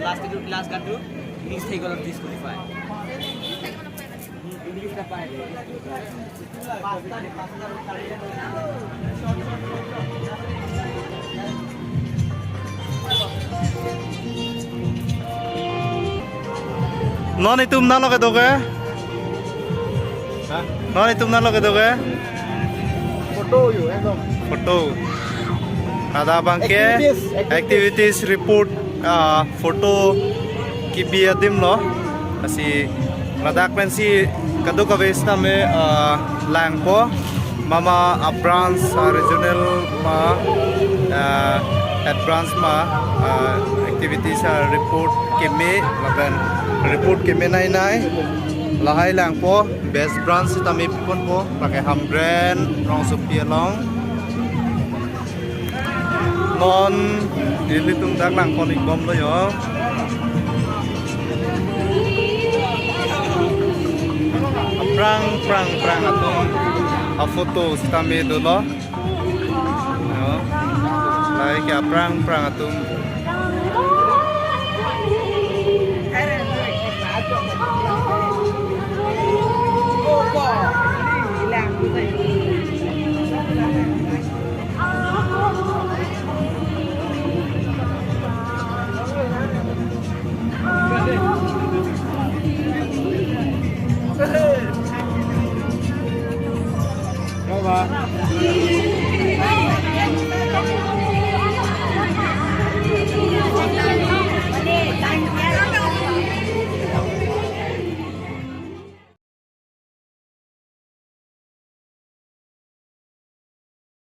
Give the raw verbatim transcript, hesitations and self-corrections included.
Last itu, last gantu, miss thei gol disqualify. Non itum nalo kedo ke? Hah? Non itum nalo kedo ke? Photo yo, ekdom. Photo. Ada abangke activities, activities. Activities report, ah, photo kebi adim lo. Lasi ladak pensi kadokave sitame, ah, langpo. Mama a branch, ah, regional ma, ah, head branch ma, ah, activities, ah, report keme, lapen report keme nai nai. Lahai langpo, best branch sitame piponpo, lake Hamren rongsopi along. Non ilitum dak langpon ikbom lo yo. Aphrang phrang phrang atum a photo sitame dolo. Yo. Lahai ke aphrang phrang atum